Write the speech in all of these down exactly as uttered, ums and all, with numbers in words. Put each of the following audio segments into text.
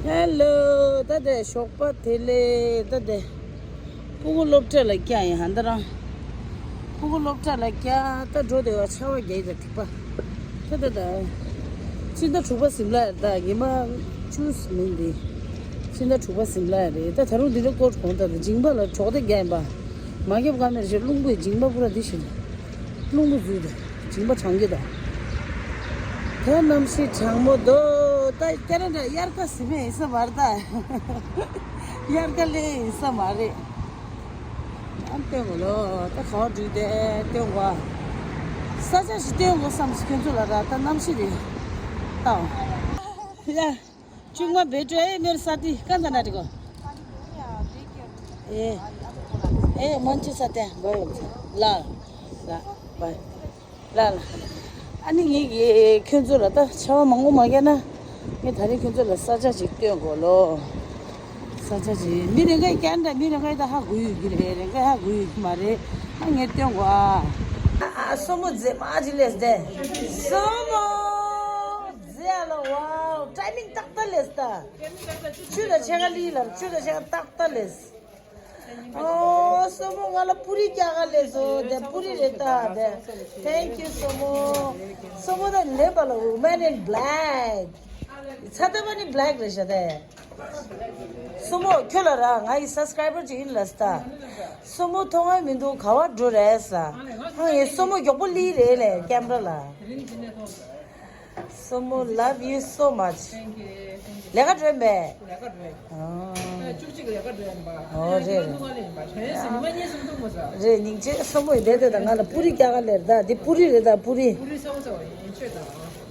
ཧེ་ལོ། ད་དེ་ཞོགས་པ་དེ་ལས་ད་དེ་སྤུ་གུ་སློབ་གྲྭ་ལ་བསྐྱལ་ཡིན་ཧ་ད་རང་། སྤུ་གུ་སློབ་གྲྭ་ལ་བསྐྱལ། ད་འགྲོ་དེ་བ་ཆར་པ་རྒྱག་ཡིན་ད་ཐིགས་པ། ད་ད་ད། ཕྱི་ཟླ་དྲུག་པ་ཟིམ་ལ་ཡ་ད་ཉི་མ་བཅུ་མིན་འདི། ཕྱི་ཟླ་དྲུག་པ་ཟིམ་ལ་ཡ་རེད། ད་ད་རུང་འདི་འདྲ་སྐོར་གོང་ད་ད་མཇིང་པ་ལ་གྲོགས་དེ་རྒྱག་ཡིན་པ། མ་རྒྱབ་ཀ་མེད་རེད། རླུང་བུས་མཇིང་པ་པུ་ར་འདི་བཞིན། རླུང་བུ་འཛུལ་ད། མཇིང་པ་གྲང་གི་ད། ད་གནམ་གཤིས་གྲང་མོ་འདུག་ད་ཀ་ན་ཌ་དབྱར་ཁ་ཟིན་མེད་ཡིན་ས་མ་རེད་ད། དབྱར་ཁ་ལས་ཡིན་ས་མ་རེད། ཨ་སྟོན་གོ་ལོ། ད་ག་བ་འགྲུལ་ཏེ་སྟོན་གོ་ཨ། ས་ཆ་ཞིག་སྟོན་གོ་བསམ་སོང་ཁྱོད་ཚོ་ལ་ར། ད་གནམ་གཤིས་རེད་ད། ཡ། ཅུང་མ་བེ་ཏྲོ་ཨེ་མེར་ས་ཏི་ཀན་ད་ན་ཏི་གོ། ཨེ། ཨེ་མན་ཅི་ས་ཏེ་བ་ཡོ་ལ། ལ། བ། ལ་ལ། ཨ་ནི་ངེད་ཀྱིས་ཁྱོད་ཚོ་ལ་ད་ཆར་པ་མང་པོ་མ་བརྒྱབ་ན། ངས་ད་རེས་ཁྱོད་ཚོ་ལ་ས་ཆ་ཅིག་སྟོན་དགོས་ལོ། ས་ཆ་ཅིག་མི་རེ་འགའ་ཀན་ད་མི་རེ་འགའ་ད་ཧ་གོ་ཡོད་ཀྱི་རེད། རེ་འགའ་ཧ་གོ་ཡོད་ཀྱི་མ་རེད། ཨ་ངས་སྟོན་དགོས་ཨ། ཨ་སོ་མོ་མཛེས་མ་ཅིག་ལས་བསྡད། སོ་མོ་མཛེས་ཨ་ལ། ཝའོ་ཊའི་མིང་ཏག་ཏག་ལས་ད། ཆུ་ལ་ཆེ་ག་ལི་ལ་ཆུ་ལ་ཆེ་ག་ཏག་ཏག་ལས། ཨོ། སོ་མོ་ང་ལ་པུ་རི་རྒྱག་ག་ལས་སོ། དེ་པུ་རི་རེད་ད་དེ། Thank you སོ་མོ། སོ་མོ་ད་ལེན་པ་ལ་Woman in Black། ཚ་ད་པ་ནི་Black རེད་ཤག་དེ། སོ་མོ་ཁྱོད་ལ་ར་ང་ཡི་སབ་སི་ཀ་རའི་བར་ཅིག་ཡིན་ལ་ས་ད། སོ་མོ་མཐོང་ང་མི་འདུག་ག་བ་འགྲོ་རེད་ས། ཧང་ཡེ་སོ་མོ་མགྱོགས་པོ་ལི་རེད་ལས་ཀེམ་ར་ལ། སོ་མོ་love you so much། ལས་ཀ་འགྲོ་མེད། ལས་ཀ་འགྲོ་ཡིན། ཨ། བཅུ་གཅིག་ལས་ཀ་འགྲོ་ཡིན་པ། ཨོ་རེད། ཁྱེད་རང་ཚོ་ལས་ཀ་འགྲོ་ཡིན་པ། གཞན་ཟིན་མ་ཉེས་སུ་འདུག་མོ་ས། རེད། སྙིང་རྗེ་སོ་མོ་ཡི་རེད་དེ་ད་ང་ལ་པུ་རི་རྒྱག་ག་ལེར་ད་འདི་པུ་རི་རེད་ད་པུ་རི། པུ་རི་སོ་སོ་ཡིན་ཆོད་ད།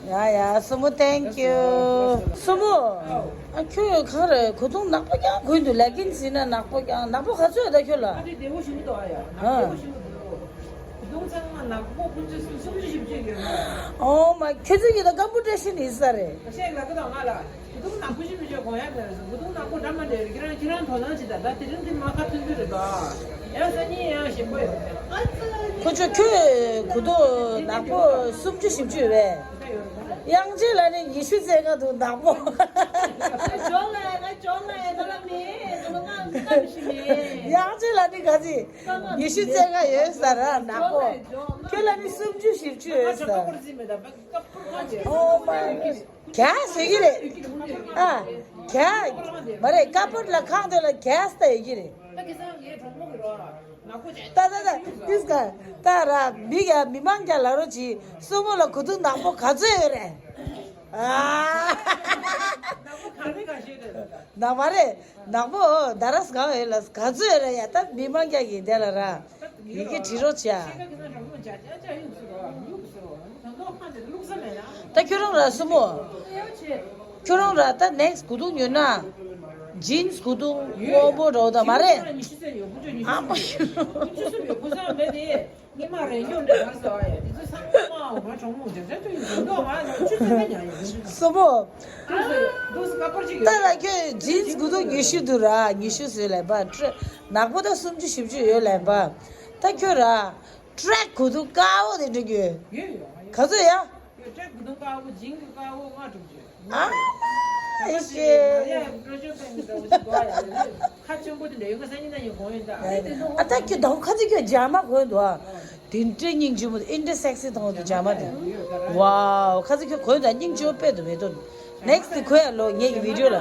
ཡ་ཡ་སོ་མོ་thank you། སོ་མོ། ཨ་ཁྱོད་གང་རེད། གོས་ཐུང་ནག་པོ་རྐྱང་གོན་འདུག་ལས་ཀིན་ཟིན་ན་ནག་པོ་རྐྱང་ནག་པོ་ག་ཚོད་ད་ཁྱོད་ལ། ཨ་དེ་བདེ་བོ་ཞིག་མི་འདུག་ཨ་ཡ་ནག་ཧ། བདེ་བོ་ཞིག་མི་འདུག་གདོང་ཚང་མ་ནག་པོ་ཁོ་ཚོས་སུམ་ཅུ་བཞི་བཅུ་ཡོད་ན། ཨོ་མ། ཁྱོད་ཚོ་ཡིན་ན་སྐམ་པོ་བཀྲ་ཤིས་ནི་ས་རེད། ཤེས་ལ་ཀི་དང་ང་ལ་གདོང་ནག་པོ་ཞིག་མི་བྱེད་གོང་ཡ་དེ་གདོང་ནག་པོ་འདྲ་མ་འདྲ་ཁྱེད་རང་ཁྱེད་རང་དོ་སྣང་བྱེད་ད་ད་དེ་རིང་དེ་མ་ཁ་ཐུན་ཐུན་རེད་ད། ཡང་སང་ཉིན་ཡང་ཞིམ་པོ་ཡོད། ཁོ་ཚོ་ཁྱོད་གོས་ཐུང་ནག་པོ་སུམ་ཅུ་བཞི་བཅུ་ཡོད་པས། དབྱངས་ཅན་ལགས་ནི་ཉི་ཤུ་རྩ་ལྔ་འདུག་ནག་པོ། ཇོ་ལ་ང་ཇོ་ལ་ཡ་ད་ལ་མེད་ད་ལ་ང་སྐམ་ཞིག་མེད། དབྱངས་ཅན་ལགས་ནི་ག་ཚོད། ཉི་ཤུ་རྩ་ལྔ་ཡོད་ས་ར་ནག་པོ། ཁྱོད་ལ་ནི་སུམ་ཅུ་བཞི་བཅུ་ཡོད་ས། Oh my། གྱ་ཟེར་གྱི་རེད། ཨ། གྱ། མ་རེད་ཀ་པོར་ལ་ཁང་དེ་ལ་གྱ་ཟེར་གྱི་རེད། ད་ད་ད་དུས་ཀ་ད་ར་མི་ག་མི་མང་ག་ལ་རོ་ཅི་སོ་མོ་ལ་གོས་ཐུང་ནག་པོ་ག་ཚོད་ཡོད་རེད། ཨ། ནག་མ་རེད། ནག་པོ་ད་ར་སྒང་ཡོད་ལ་ག་ཚོད་ཡོད་རེད་ཡ། ད་མི་མང་ག་གི་དེ་ལ་ར་ཡི་གེ་བྲི་རོགས་བྱ། ད་ཁྱོད་རང་ར་སོ་མོ། ཁྱོད་རང་ར་ད་ནེག་སི་གོས་ཐུང་ཉོས་ན། ཇིན་སི་གོས་ཐུང་སྔོན་པོ་འདྲ་བོ་དང་མ་རེད། ཨ་མ། སོ་མོ། ད་ར་ཁྱོད་ཇིན་སི་གོས་ཐུང་ཉི་ཤུ་འདུག་ར་ཉི་ཤུ་བཟོས་ལབ་པ། ནག་པོ་ད་སུམ་ཅུ་བཞི་བཅུ་ཡོད་ལབ་པ། ད་ཁྱོད་ར། ཊྲེག་གོས་ཐུང་དཀར་པོ་དེ་འདྲ་གྱོན། ཡོད་ཡོད། ག་ཚོད་ཡ། ཡོད་ཊྲེག་གོས་ཐུང་དཀར་པོ་ཇིན་གྱི་དཀར་པོ་ལྔ་དྲུག་ཅུ། ཨ་མ་ཨེ་ཤེ། ཁ་ཆེན་པོ་དེ་འདྲ་ཡོད་ང་སང་ཉིན་ན་ཡིན་གོང་ཡོད་ད། ཨ་ད་ཁྱོད་ད་ཁ་ཚོད་ཁྱོད་རྒྱ་མ་གོན་འདུག་ཨ། དེ་འདྲའི་སྙིང་རྗེ་མོ་དེ་འདྲའི་སེག་སི་མཐོང་འདུག་རྒྱ་མ་དེ། ཝའོ་ཁ་ཚོད་ཁྱོད་གོན་ད་སྙིང་རྗེ་པོ་དཔེ་འདུག་མེད་དོ། ནེག་སི་དེ་གོ་ཡ་ལོ་ངེད་ཀྱི་བི་ཌིའོ་ལ།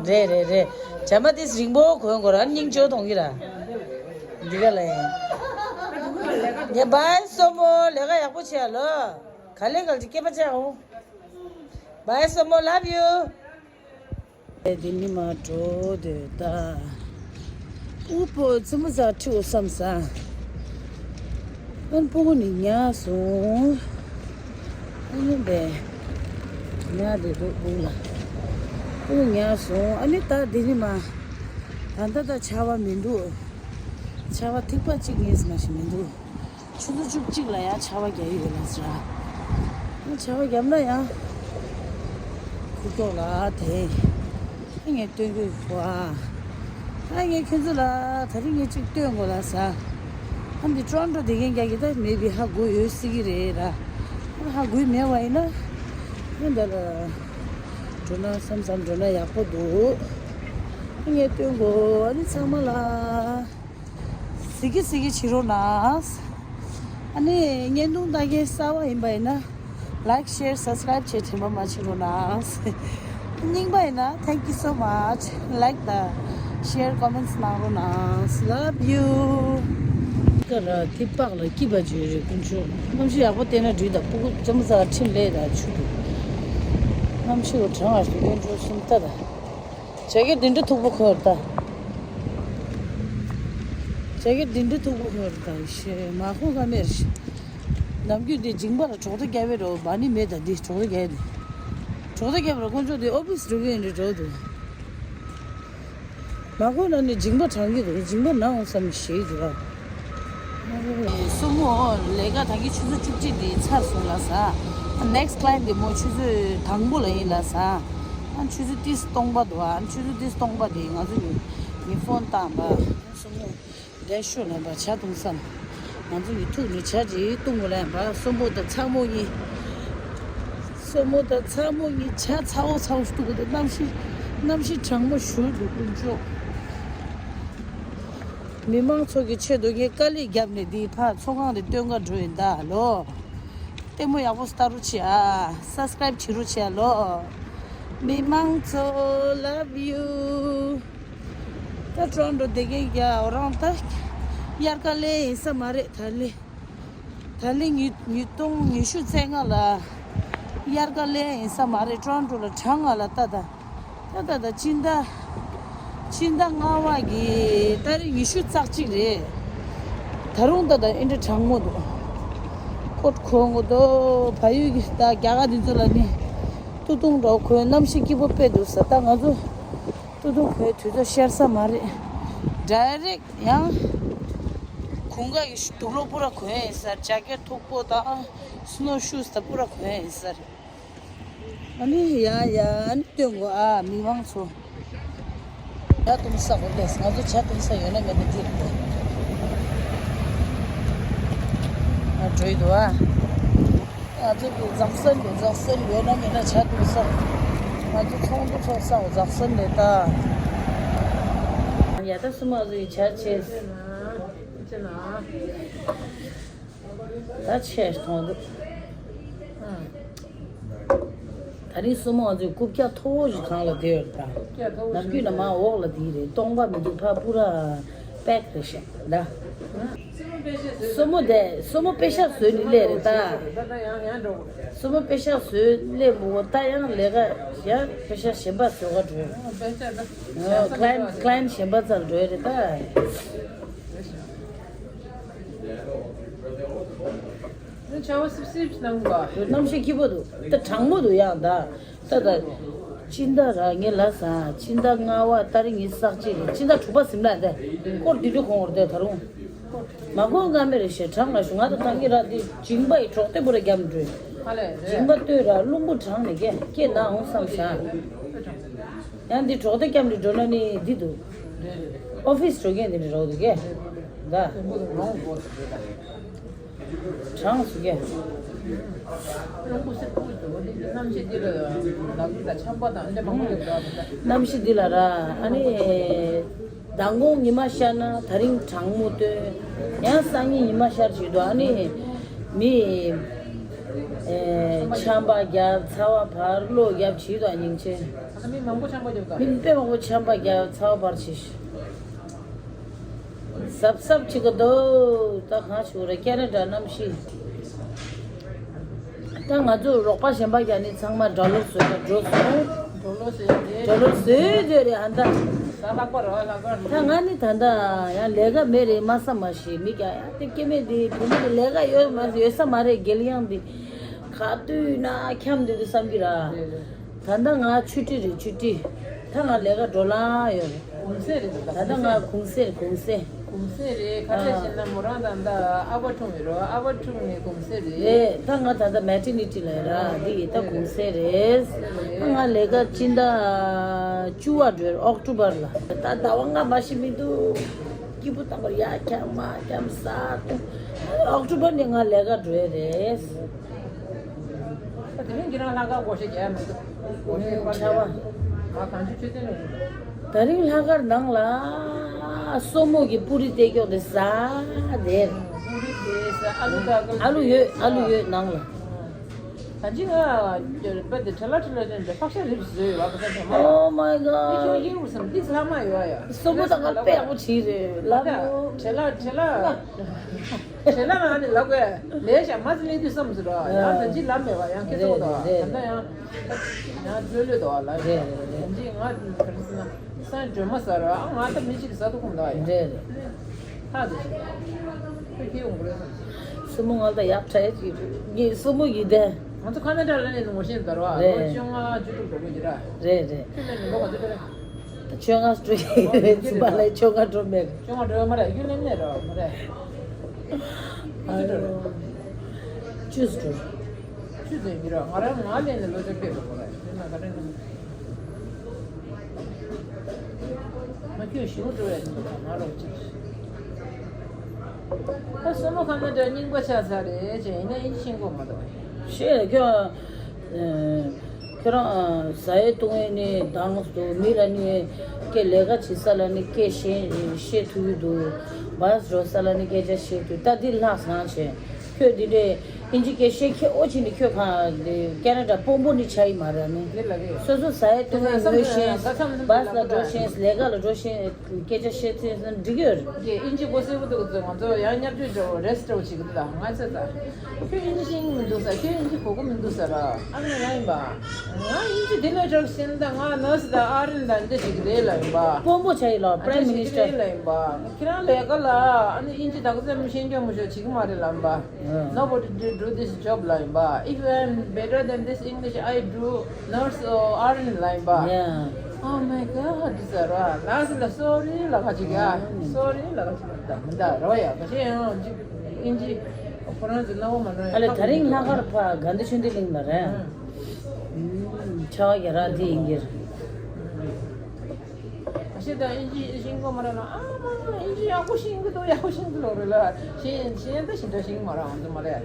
རེད་རེད་རེད། བྱ་མ་དེ་རིང་པོ་གོན་དགོས་ར་སྙིང་རྗེ་མཐོང་གི་ར། འདི་ག་ལ་ཡིན། ངས་བའི་སོ་མོ་ལས་ཀ་ཡག་པོ་བྱས་ལོ། ག་ལེ་ག་ལེ་སྐྱེས་པ་བྱས་འོང་། བའི་སོ་མོ་love you། འདི་ནི་མ་འགྲོ་འདོད་ད། ཨུ་པོ་ཙི་མོ་ཟ་ཁྲིའུ་བསམ་ས། ཨན་སྤུ་གུ་ནི་ཉལ་སོང་། ཨ་ནི་བས། ཉལ་བསྡད་འདུག་སྤུ་གུ་ལ། སྤུ་གུ་ཉལ་སོང་ཨ་ནི་ད་འདི་ནི་མ། ད་ལྟ་ད་ཆར་པ་མི་འདུག་ཆར་པ་ཐིགས་པ་གཅིག་ངེས་མ་ཞིག་མི་འདུག་ཆུ་ཚོད་བཅུ་གཅིག་ལ་ཡང་ཆར་པ་རྒྱག་ཡོད་ལ་ཟེར། ཆར་པ་བརྒྱབ་ན་ཡང་ཁུག་ཀྱོག་ལ་དེ་ངས་སྟོན་གྱི་ཡོད་ཨ། ངས་ཁྱོད་ཚོ་ལ་ད་རིང་ངས་གཅིག་སྟོན་དགོས་ལ་ཟེར། ཨ་འདི་ཊོ་རོན་ཊོ་དེ་གན་རྒྱག་གི་ད་མེ་བི་ཧ་གོ་ཡོད་སྲིད་ཀྱི་རེད་ར། ཧ་གོ་མེད་བ་ཡིན་ན་ཨ་འདི་ལ། འགྲོ་ན་བསམ་བསམ་འགྲོ་ན་ཡག་པོ་འདུག་ངས་སྟོན་གོ། ཨ་ནི་ཚང་མ་ལ་གཟིགས་གི་གཟིགས་གི་བྱེད་རོགས་གནང་། ཨ་ནི་བརྙན་ཐུང་ལྟ་མཁན་གསར་པ་ཡིན་པ་ཡིན་ན། Like, share, subscribe བྱེད་དྲན་པ་མ་བྱེད་རོགས་གནང་། རྙིང་པ་ཡིན་ན། Thank you so mumuch. Like དང་share, comments གནང་རོགས་གནང་། Love you. ཀ་ར་ཐིབ་པག་ལ་སྐྱིད་པ་བརྗོད་རེད་དཀོན་མཆོག་གནམ་གཤིས་ཡག་པོ་བལྟས་ན་འགྲིག་ད་ཕྲུ་གུ་ལྕམ་ཚ་ཁྲིམས་ལས་ད་ཆུ་འདུག་གནམ་གཤིས་འོ་གྲང་བ་ཞིག་དཀོན་མཆོག་གསུམ་ལྟ་ད། བྱ་སྐད་འདི་འདྲ་མཐུག་པོ་གོ་ར་ད། བྱ་སྐད་འདི་འདྲ་མཐུག་པོ་གོ་ར་ད་ཤེ་མ་ཁོ་ག་མེར་ཤེ། ནམ་རྒྱུན་དེ་མཇིང་པ་ལ་གྲོགས་ཏོ་རྒྱབ་པའི་རོ་བ་ནི་མེད་ད་འདི་གྲོགས་ཏོ་རྒྱབ་དེ། གྲོགས་ཏོ་རྒྱབ་ར་དཀོན་མཆོག་དེ་ཨོ་ཕིས་འགྲོ་གི་ཡིན་འདྲ་འགྲོ་འདུག་མ་གོ་ན་ནི་མཇིང་པ་དྲང་གི་འདུག་མཇིང་པ་ན་འོང་བསམ་ནས་ཞེད་འདུག་ར། སྲུ་མོ་ལས་ཀ་ད་གི་ཆུ་ཚོད་བཅུ་གཅིག་དེ་ཚར་སོང་ལ་ས། Next client དེ་མོ་ཆུ་ཚོད་དང་པོ་ལ་ཡིན་ལ་ས། ཨ་ཆུ་ཚོད་ཏིས་སྟོང་པ་འདུག་ཨ་ཆུ་ཚོད་ཏིས་སྟོང་པ་དེ་ང་ཚོ་ཡོད་ངས་ཕོན་བཏང་པ། སྲུ་མོ་འདས་ཤོད་ལ་པ་ཇ་བཏུང་བསམ། ང་ཚོ་ཡི་ཐུག་ནས་ཇ་ཅིག་བཏུང་དགོས་ལ་ཡང་པ་སྲུ་མོ་དང་ཚ་མོ་གཉིས། སྲུ་མོ་དང་ཚ་མོ་གཉིས་ཇ་ཚ་བོ་ཚ་བོ་ཞིག་བཏུང་དགོས་འདུག་གནམ་གཤིས་གནམ་གཤིས་གྲང་མོ་ཞུ་འདུག་དཀོན་མཆོག་མི་མང་ཚོ་གི་ཆེད་དུ་ངས་དཀའ་ལས་བརྒྱབ་ནས་འདིའི་ཕར་ཚོང་ཁང་དེ་སྟོན་ག་འགྲོ་ཡིན་ད་ལོ། ལྟད་མོ་ཡག་པོ་ལྟ་རོགས་བྱེད་ཨ། Subscribe བྱེད་རོགས་བྱེད་ཨ་ལོ། མི་མང་ཚོ་love you། ད་ཊོ་རོན་ཊོ་བསྡད་མཁན་རྒྱ་འོ་རང་ད་དབྱར་ཁ་ལེན་ཡིན་ས་མ་རེད་ད་ལེ། ད་ལེ་ཉིས་ཉིས་སྟོང་ཉི་ཤུ་རྩ་ལྔ་ལ་དབྱར་ཁ་ལེན་ཡིན་ས་མ་རེད། ཊོ་རོན་ཊོ་ལ་གྲང་ང་ལ་ལྟ་ད། ད་ད་ད་སྤྱི་ཟླ་སྤྱི་ཟླ་ལྔ་པ་གི་ཏ་རིག་ཉི་ཤུ་རྩ་གཅིག་རེད། ད་རུང་ད་ད་ཨེ་འདྲ་གྲང་མོ་འདུག་ཀོཊ་གོན་དགོས་འདུག་ཕ་ཡུལ་གི་ད་རྒྱ་གར་འདི་ཚོ་ལ་ནི་སྟོད་ཐུང་འདྲ་བོ་གོན་གནམ་གཤིས་སྐྱིད་པོ་དཔེ་འདུག་ས། ད་ང་ཚོ་སྟོད་ཐུང་གོན་དུས་ཚོད་ཤར་ས་མ་རེད། ཌའི་རེག་ཡང་གུང་ག་ཡི་དུག་ལོག་པུ་ར་གོན་ཡིན་ས། ཇ་ཀེ་མཐུག་པོ་དང་སི་ནོ་ཤུ་ཟི་ད་པུ་ར་གོན་ཡིན་ས་རེད། ཨ་ནི་ཡ་ཡ་ཨ་ནི་སྟོན་གོ་ཨ་མི་མང་ཚོ། ཇ་བཏུང་ས་གོ་ལེས་ང་ཚོ་ཇ་བཏུང་ས་ཡོད་ན་མེད་ན་འདི་རེད་ད། ཨ་བྲོས་འདུག་ཨ། ང་ཚོ་གི་ཛག་སན་འདུག་ཛག་སན་ཡོད་ན་མེད་ན་ཇ་བཏུང་ས། ང་ཚོ་ཚོགས་འདུ་ཚོགས་ས་ཛག་སན་རེད་ད། ཡ་ད་སུ་མ་ཟོས་ཇ་ཆེ། ད་ཆེ་མཐོང་འདུག་ད་རིང་སྲུ་མོ་ང་ཚོའི་རྐུབ་བཀྱག་མཐོ་བོ་ཞིག་སྒང་ལ་བསྡད་ཡོད་རེད་ད། ནམ་རྒྱུན་ན་མར་འོག་ལ་བསྡད་རེད། སྟོང་པ་མི་འདུག་ཕར་པུ་ར་པེག་རེད་ཤག་ད། སྲུ་མོ་དེ་སྲུ་མོ་པེ་ཤག་བཟོས་ནས་སླེབས་རེད་ད། སྲུ་མོ་པེ་ཤག་བཟོས་སླེབས་མོ་ད་ཡང་ལས་ཀ་ཡང་པེ་ཤག་གཞན་པ་བཟོ་ག་འགྲོ། ཀླ་ཡན་ཀླ་ཡན་གཞན་པ་ཚར་འགྲོ་རེད་ད། ཆར་པ་སིབ་སིབ་ཞིག་གནང་གོ། གནམ་གཤིས་སྐྱིད་པོ་འདུག་ད་གྲང་མོ་འདུག་ཡང་ད། ད་ད། སྤྱི་ཟླ་ར་ངས་ལབ་སོང་། སྤྱི་ཟླ་ལྔ་པ་ཏ་རིག་ཉི་ཤུ་རྩ་གཅིག་རེད། སྤྱི་ཟླ་དྲུག་པ་ཟིན་ལ་ད། སྐོར་འདི་འདྲ་གོང་བར་ད་ད་རུང་། མ་གོང་ཀ་མེ་རེ་ཞེ་གྲང་ལ་ཞུ་ང་ད་ཐང་གི་ར་དེ་མཇིང་པ་ཡི་གྲོགས་དེ་པུ་ར་རྒྱབ་འགྲོས། མཇིང་པ་ལྟོས་ར་རླུང་བུ་གྲང་ནས་སྐད་སྐད་ན་འོང་བསམ་སོང་། ཡང་འདི་གྲོགས་དེ་རྒྱབ་འགྲོས་འགྲོ་ན་ནི་འདི་འདུག་ཨོ་ཕིས་འགྲོ་མཁན་འདི་འདྲ་རོགས་འདུག་གས། ད། གྲངས་སུ་སྐྱེ། རླུང་བུ་སེར་པོ་འདུག་འདི་གནམ་གཤིས་འདི་ལ་ལག་འདི་དང་ཆམ་པ་དང་འདི་མང་པོ་ཡོད་འདུག་གནམ་གཤིས་འདི་ལ་ར་ཨ་ནི་མདང་དགོང་ཉི་མ་ཤར་ན་ད་རིང་གྲང་མོ་སྟོན། ཡང་སང་ཉིན་ཉི་མ་ཤར་བྱེད་འདུག་ཨ་ནི་མི་ཆམ་པ་བརྒྱབ་ཚ་བ་འཕར་གློ་བརྒྱབ་བྱེད་འདུག་ཨ་སྙིང་རྗེ། ཨ་ནི་མི་མང་པོ་ཆམ་པ་བརྒྱབ་ག་མི་དཔེ་མང་པོ་ཆམ་པ་བརྒྱབ་ཚ་བ་འཕར་བྱེད། གཟབ་གཟབ་བྱེད་ཀྱི་འདུག་ད་གང་ཞུ་རེད། ཁེ་ན་ཌ་གནམ་གཤིས། ད་ང་ཚོ་རོགས་པ་གཞན་པ་ཡ་ནི་ཚང་མ་ཌོ་ལར་བཟོས་ལ་འགྲོ་སོང་། ཌོ་ལར་བཟོས་རེད། ཌོ་ལར་བཟོས་རྗེས་རེད་ཨ་ད། ད་ལྷག་པ་རེད་ལྷག་པ་རེད། ད་ང་ནི་ད་ད་ཡང་ལས་ཀ་མེད་རེད་མ་བསམ་མ་ཤེས་མི་ཀ་ཡ་དེ་སྐྱེ་མེད་དེ་བུ་མོ་དེ་ལས་ཀ་ཡོད་མ་ཡོད་ས་མ་རེད། དགེ་ལེགས་དེ་ག་དུས་ན་འཁྱམས་འདུག་དེ་བསམ་གི་ར། ད་ལྟ་ང་ཆུ་ཊི་རེད་ཆུ་ཊི། ད་ང་ལས་ཀ་འགྲོ་ལང་ཡོད་རེད། གུང་སེང་རེད་ད། ད་ལྟ་ང་གུང་སེང་རེད་གུང་སེང་། གུང་སེང་རེད། ག་རེ་བྱས་ན་མོ་རང་ད་ལྟ་ཨ་ཕ་འཁྲུངས་ཡོད་རོ། ཨ་ཕ་འཁྲུངས་ནས་གུང་སེང་རེད། རེད་ད་ང་ད་ལྟ་མེ་ཊར་ནི་ཊི་ལ་ཡོད་ར། འདི་ཡིན་ད་གུང་སེང་རེད། ད་ང་ལས་ཀ་སྤྱི་ཟླ་བཅུ་པ་འགྲོ་ཨོག་ཊོ་བར་ལ། ད་ཟླ་བ་ལྔ་མ་ཞིག་མི་འདུག་སྐྱིད་པོ་དང་པོ་ཡར་འཁྱམ་མར་འཁྱམ་ཟ་འཐུང་། ཨོག་ཊོ་བར་ནས་ང་ལས་ཀ་འགྲོ་ཡ་རེད། དེ་རིང་ཁྱེད་རང་ལྷག་དཀར་སྒོར་གཞས་རྒྱག་མི་འདུག་སྒོར་གཞས་པར་ཁྲ་བ། རྒྱག་མ་གང་ཆུ་ཆུ་ཚན་ལ་ཡིན། ད་རིང་ལྷག་དཀར་ནང་ལ་སོ་མོ་གི་པུ་རི་སྟེར་ཀྱོག་དེ་ཟ་དེ། པུ་རི་དེ་ཟ་ཨ་ལུ་དཀར་ཨ་ལུ་ཡོད། ཨ་ལུ་ཡོད་ནང་ལ། ད་ཅི་ང་རྦད་དེ་ཁྲེ་ལ་ཁྲེ་ལ་ཅན་དེ་ཕག་ཤ་རིབ་བཟོས་ཡོད་བ་ཁ་ཤ་དེ་མ། Oh my god. ཁྱོད་ཡིན་འུར་སམ་ཏིས་ལྷག་མ་ཡོད་ཡ། སོ་མོ་ད་ང་དཔེ་ཡག་པོ་བྱེད་རེད་ལབ་མོ། ཁྲེ་ལ་ཁྲེ་ལ། ཁྱེད་ལ་ང་ནི་ལབ་དགོས་ལས་བྱ་མ་ཟི་ལས་དུས་བསམ་ཟེར་རོ། ཡང་ད་ཅི་ལབ་མེད་པ་ཡང་ཁྱེད་ཚོ་དོ་རེད་ད་ཡང་། ཡང་བཅོལ་ལོས་དོ་ལ་རེད་རེད་རེད། ད་ཅི་ང་ག་རེ་ཟེར་ན་སང་སྒྲོལ་མ་ཟ་རོ་ང་ད་མི་གཅིག་གི་ཟ་དུ་ཁུམ་དོ་ཡ། རེད་རེད། ཧ་དེ་ཞིག་ཁྱོད་ཁྱེད་ཡོང་དགོས་རེད་བསམ་ཟེར། སྲུ་མོ་ང་ད་ཡག་ཕྲ་ཡ་ཅིག་རེད། ངས་སྲུ་མོ་ཡི་དེ། ང་ཚོ་ཁ་ན་ཌ་ལ་ནས་ངོ་ཤེས་ཟེར་རོ། ལོ་རེད། བཅོ་ལྔ་བཅུ་དྲུག་འགྲོ་གི་ར། རེད་རེད། ཁྱོད་ལ་ནི་ལོ་ག་ཚོད་རེད། ད་བཅོ་ལྔ་འགྲོ་ཡི་རེད། ཚུ་པ་ལ་བཅོ་ལྔ་འགྲོ་མེད། བཅོ་ལྔ་འགྲོ་ཡོད་མ་རེད། རྒྱུན་ལས་མེད་རོ་མ་རེད། ཨ་རོ། བཅུ་འགྲོ། བཅུ་ཟིན་གྱི་རོ། ང་རང་ང་ལས་ནས་ལོ་ཅོ་ཕེབས་པ་རེད། དེ་ན་ག་རེ་ན། ང་ཁྱོད་ཞིང་འགྲོ་ཡ་ཡིན་པ་ང་རོགས་གཅིག་ད་སོ་མོ་ཁ་ན་ཌ་རྙིང་པ་ཆགས་ཚར་རེད་ཅེས་ཡིན་ན་ཨིན་ཇི་ཤེས་ཀྱི་ཡོད་མ་རེད། ཤེས་ཁྱོད། ཁྱོད་རང་ཟ་ཡས་བཏུང་ཡས་ནི་དྭངས་སུ་མི་ལ་ནི་སྐད་ལས་ཀ་བྱེད་ས་ལ་ནི་སྐད་བཤད་བཤད་ཐུབ་ཀྱི་འདུག་བཱས་འགྲོ་ས་ལ་ནི་སྐད་ཆ་བཤད་ཐུབ། ད་འདི་ལྷག་སང་བྱས་ཁྱོད་འདི་འདྲས་ཨིན་ཇི་སྐད་བཤད་མཁས་པོ་བྱས་ནས་ཁྱོད་གང་འདི་ཀེ་ན་ཌ་དཔོན་པོ་ནི་ཆགས་ཀྱི་མ་རེད་ནི། དེ་ལ་རེད། སོ་སོ་ཟ་ཡས་བཏུང་ཡས་ཉོས་ཤེས་བཱས་ལ་འགྲོ་ཤེས་ལས་ཀ་ལ་འགྲོ་ཤེས། སྐད་ཆ་བཤད་ཚུལ་ཙམ་འགྲིག་ཡོད་རེད། ཀྱེ་ཨིན་ཇི་གོ་སེ་བུ་འདུག་ཚོ་ང་ཚོ་ཡང་བརྙས་བཅོས་འདྲ་བོ་རེ་སི་ཊི་འདྲ་བོ་བྱེད་ཀྱི་འདུག་ད་ང་ཚོ་ད། ཁྱོད་ཨིན་ཇི་ཤེས་ཀྱི་མི་འདུག་ས། ཁྱོད་ཨིན་ཇི་གོ་གི་མི་འདུག་ས་ར། ཨ་ནི་ང་ཡིན་པ། ང་ཨིན་ཇི་དེ་ལས་དྲག་ཤེས་ད་ང་ནར་སི་དང་ཨར་ཨེན་དང་འདི་ཞིག་རེད་ལ་ཡིན་པ། དཔོན་པོ་ཆགས་ཡིན་ལ། ཨ་པྲའིམ་མི་ནི་སི་ཊར་རེད་ལ་ཡིན་པ། ཁྱེད་རང་ལས་ཀ་ལ་ཨ་ནི་ཨིན་ཇི་དག་ཙམ་ཤེས་རྒྱུ་མི་ཤོག་བྱེད་ཀྱི་མ་རེད་ལ་ཡིན་པ། Nobody did do this job ལ་ཡིན་པ། If I am better than this English, I do nurse or R N ལ་ཡིན་པ། Yeah. Oh my god, this is wrong. ལགས་སོ་ལ་སོ་རི་ལ་ཁ་ཅིག་ཡ། སོ་རི་ལ་ཁ་ཅིག་ད་མི་འདའ་རོ་ཡ་ཁ་ཅིག་ཡང་ཅིག་ཨིན་ཇི་ཁོ་རང་ཚོ་སླ་བོ་མ་རེད། ཨ་ལས་ད་རིང་ལྷག་དཀར་ཕ་དགའ་ལྡན་ཆོས་ལྡན་གླིང་ལ་རེད། ཆ་བ་རྒྱ་ར་དེ་ཡིན་གྱི་རེད། ཨ་ཤེ་ད་ཨིན་ཇི་ཤེས་ཀྱི་མ་རེད་ལ། ཨ་མ་ཨིན་ཇི་ཡག་པོ་ཤེས་ཀྱི་འདུག་ཡག་པོ་ཤེས་ཀྱི་ལོག་རེད་ལ། ཤེས་ཤེས་ད་ཤེས་ད་ཤེས་ཀྱི་མ་རེད། ཨ་འདི་མ་རེད།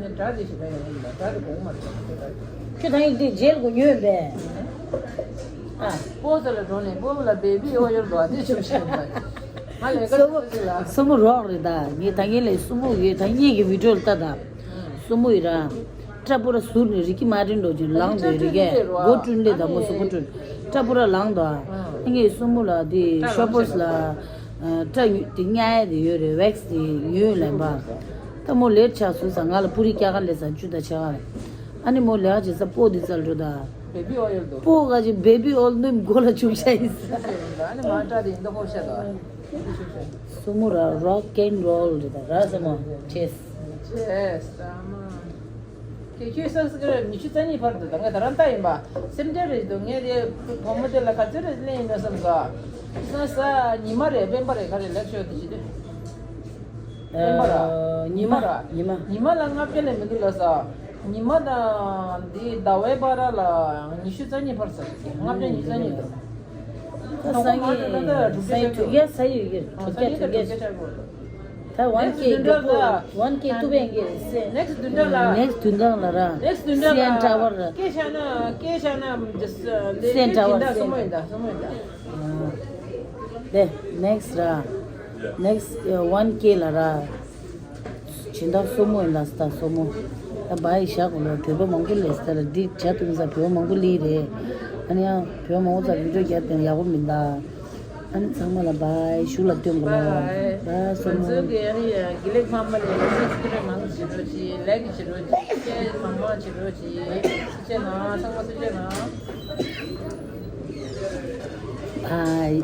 ནས་དགྲ་དེ་ཤེས་ད་ཡོང་གི་ལ་དགྲ་དེ་གོང་མ་རེད། ཁྱོད་ད་ཡིན་དེ་རྗེས་ལ་གོ་ཉོས་པས། ཨ། སྤོ་ས་ལ་འགྲོ་ནས་སྤོ་ལ་བེ་བི་ཨོ་ཡོལ་འགྲོ་དེ་ཆུ་ཤེས་པ། ང་ལས་ཀ་སོ་མོ་ཚོ་ལ། སོ་མོ་རོགས་རེད་ད། ངས་ད་ངས་ལས་སོ་མོ་ཡོད་ད་ངས་ཀྱི་བི་ཌིའོ་ལ་ལྟ་ད། སོ་མོ་ཡི་ར། སྐྲ་པོ་ར་ཟུར་ནས་རི་ཀི་མ་ཏིན་འགྲོ་ཅིང་ལངས་འདོད་རི་ཀས་སྒོ་བསྐྲུན་ལེ་དང་མོ་སོ་སྒོ་བསྐྲུན། སྐྲ་པོ་ར་ལངས་དོ། ཨ་ངས་སོ་མོ་ལ་དེ་ཤོ་པོས་ལ་སྐྲ་དེ་གཉའ་ཡ་དེ་ཡོད་རེད། ཝེག་སི་དེ་ཉོས་ལེན་པ། ད་མོ་ལེར་ཆགས་སུ་ས་ང་ལ་པུ་རི་སྐྱ་ཀ་ལེ་ས་བཅུ་ད་ཆ་ག་རེད། ཨ་ནི་མོ་ལེ་ཨ་ཅེ་ས་པོ་དེ་ཙལ་འགྲོ་ད། བེ་བི་ཨོ་ཡོལ་དོ། པོ་ག་ཅིག་བེ་བི་ཨོལ་ནུམ་མགོ་ལ་བཅུག་བྱ་ཡིན་ས། ཨ་ནི་མ་སྐྲ་དེ་ཡིན་ད་ཧོ་ཤ་དོ། སོ་མོ་ར་རོག་ཨེན་རོལ་རེད་ད་ར་སོ་མོ་ཅེས། ཅེས་ཨ་མ། ཁྱེད་ཁྱོད་ས་སི་ཀི་ར་ཉི་ཤུ་རྩ་གཉིས་བར་དུ་ད་ང་ད་རང་ལྟ་ཡིན་པ། སེམས་ཁྲལ་རེད་དོ། ངས་དེ་བུ་མོ་དེ་ལ་ག་ཚོད་རེད་ལེན་ཡིན་ན་བསམ་ས། ས་ས་ཉི་མ་རེད་སྤེན་པ་རེད་ག་རེ་ལེགས་ཤོས་དེ་ཞིག་དེ། སྤེན་པ་ར། ཉི་མ་ར། ཉི་མ། ཉི་མ་ལ་ལྔ་བརྒྱ་ལས་མི་འདུག་ལ་ས། ཉི་མ་དང་འདི་ཟླ་བའི་བར་ལ་ཉི་ཤུ་རྩ་གཉིས་བར་ས། ལྔ་བརྒྱ་ཉི་ཤུ་རྩ་གཉིས་དང་། ད་སང་ཉིན་སང་ཉིན་དྲུག་བརྒྱ་ཆགས་ཡོད་ཀྱི་རེད། དྲུག་བརྒྱ་དྲུག་བརྒྱ་ཆགས་ཡོད་ཀྱི་རེད། ད་ཝན་ཀེ་མགྱོགས་པོ་ཝན་ཀེ་ཐུབ་ཡོང་གི་རེད་སེ། ནེག་སི་བདུན་ཕྲག་ལ། ནེག་སི་བདུན་ཕྲག་ལ་ར། ནེག་སི་བདུན་ཕྲག་ལ། སི་ཨེན་ཊ་ཝར་ར། སྐད་ཆ་ན་སྐད་ཆ་ན་ཇི་སི་སི་ཨེན་ཊ་ཝར་སི་ཨེན། སོ་མོ་ཡིན་ད་སོ་མོ་ཡིན་ད། དེ་ནེག་སི་ར། ནེག་སི་ཝན་ཀེ་ལ་ར། སྦྱིན་བདག་སོ་མོ་ཡིན་ལ་སྟ་སོ་མོ། ད་བ་ཡི་ཞག་གོ་ལོ་བོད་པ་མང་པོ་ལས་སྟ་ལ་འདི་བྱ་ཐུང་ས་བོད་པ་མང་པོ་ལི་རེད། ཨ་ནི་ཡང་བོད་པ་མང་པོ་ཚ་བི་ཌིའོ་རྒྱབ་དེ་ཡག་པོ་མིན་ད། ཨ་ནི་ཚང་མ་ལ་བའི་ཞུ་ལ་སྟོན་གོ་ལོ། བའི་སོ་མོ། ང་ཚོ་གི་ཨ་ནི་དགེ་ལེགས་ཕ་མ་ལ་ཡང་སི་ཀི་རེ་མང་ཆེ་རོ་ཆེ་ལེག་ཆེ་རོ་ཆེ་ཚེ་མང་མང་ཆེ་རོ་ཆེ་ཚེ་ན་ཚང་མ་ཚེ་ཆེ་ན། བའི།